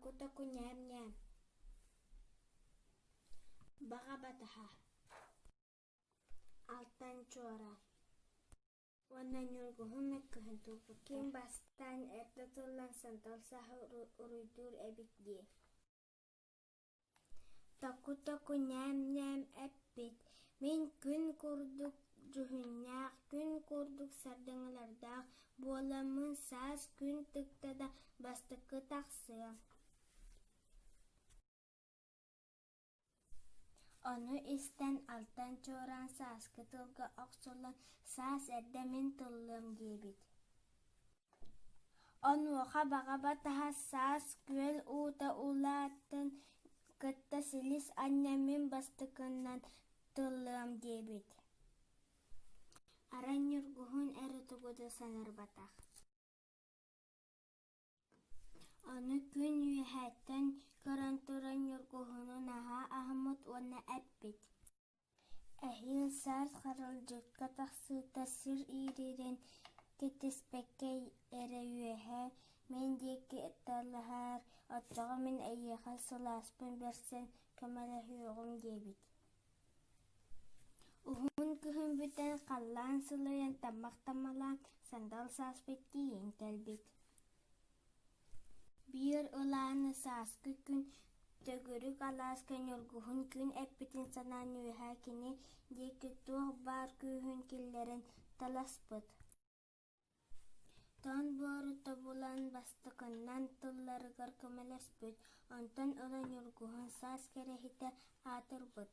Току-току ньээм-ньээм Баҕа батаһа Алтан чуораан Уонна Ньургуһун мөккүһэн турбуттар. Ким бастаан эрдэ тыллан сандал сааһы уруйдуур эбит дии Току-току ньээм-ньээм эппит: «Мин күн курдук дьүһүннээх, күн курдук сардаҥалардаах буоламмын саас күн тыкта да бастакы тахсыам» Ону истэн Алтан Чуораан сааскы тылга охсуллан «Саас эрдэ мин тыллыам» диэбит. Онуоха баҕа батаһа саас күөл уута улааттын кытта силис анньан мин бастакынан тыллыам диэбит. Арай Ньургуһун эрэ тугу да саҥарбатах. Аны күн үөһэттэн көрөн туран Ньургуһуну наһаа аһыммыт уонна эппит: «Эһиил саас харалдьыкка тахсыыта сир иирэрин кэтэспэккэ эрэ үөһэ мин диэки талаһаар, оччоҕо мин эйиэхэ сылааспын бэрсэн көмөлөһүөҕүм» диэбит. Уһун кыһын бүтэн, халлаан сылайан, таммах таммалаан, сандал сааспыт тиийэн кэлбит. Биир ылааҥы сааскы күн төгүрүк алааска Ньургуһун күн эппитин санаан үөһэ кини диэки туох баар күүһүн киллэрэн таласпыт. Тоҥ буору тобулан бастакынан тылларыгар көмөлөспүт, онтон ыла Ньургуһун саас кэрэһитэ аатырбыт.